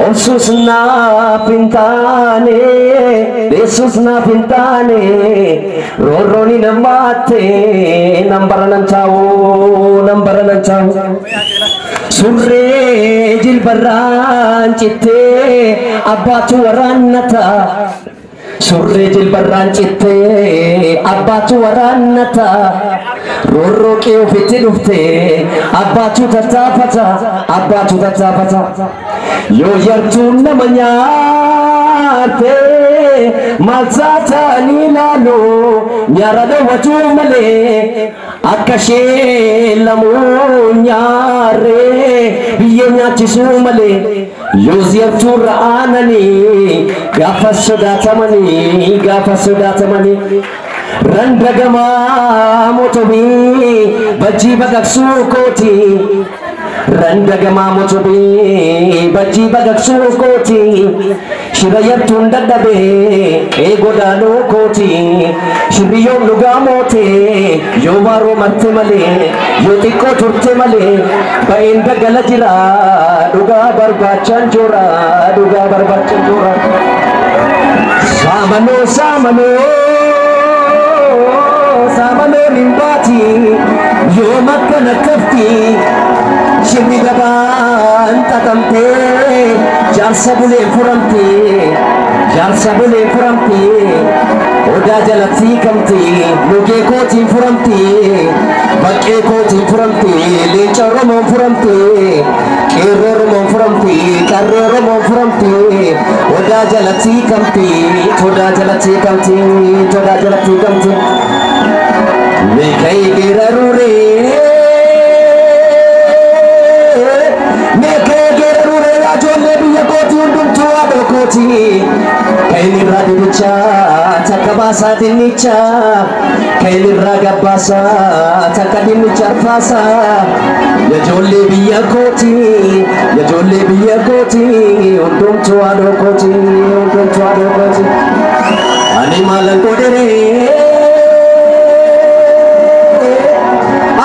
Obsuus naaf hin taane, deessuus naaf hin taane, roorrooni namaatte nan bara nan taa'u, nan bara nan taa'u. Surree jilbarraan cittee abbaatu waraannata. Surree jilbarraan cittee abbaatu waraannata. Roorroo qe'ee ofitti dhuftee abbaatu tattaafata, abbaatu tattaafata. Yoo yartuun nama nyaatte maal taatanii ilaalu, nyaara dhawwatu malee akka ishee lamuu nyaarree biyyee nyaachisuu malee. Yoo yartuurra aananii gaafa sodaatamanii, gaafa sodaatamanii. Randagamaa motobii bajjii baqaqsuu kooti. Randagamaa motobii bajjii baqaqsuu kooti. Shira yartuun dadhabee ee godaanuu kooti. Shirri yoom dhugaa moote, yoo waaroo marte malee, yoo xiqqoo turte malee, ba'een dagala jira dhugaa barbaachaan joora, dhugaa barbaachaan joora. Saamanoo, saamanoo, saamanoon hin baati yoom akkana tafti. Shirri gabaan xaxamtee jaarsa buleen furamte, jaarsa buleen furamte, odaa jalatti hiikamte, mugee kootiin furamte, baqqee kootiin furamte, leenca Oromoon furamte, qeerroo Oromoon furamte, qarree Oromoon furamte, odaa jalatti hiikamte, odaa jalatti hiikamte, odaa jalatti hiikamte. Meeqaa geeraruuree, meeqaa geeraruuree, ijoollee biyya kootii hundumtuu haadha kooti. Kan inni irraa dibichaa takka baasaa dinnichaa, kan inni irraa gabbaasaa takka dinnicha arfaasaa. Ijoollee biyya kooti, ijoollee biyya kooti hundumtuu haadha kooti, hundumtuu haadha kooti. Ani maalan godheree?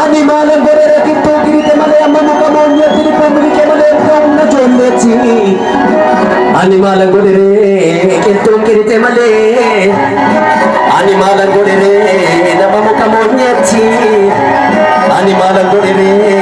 Ani maalan godheree? Qixxuu girite malee amma muka moonyeetti dhibbuu miliqee malee humna ijoolleetti. Ani maalan godheree? Qixxuun qirite malee. Ani maalan godheree nama muka moonyeetti? Ani maalan godheree?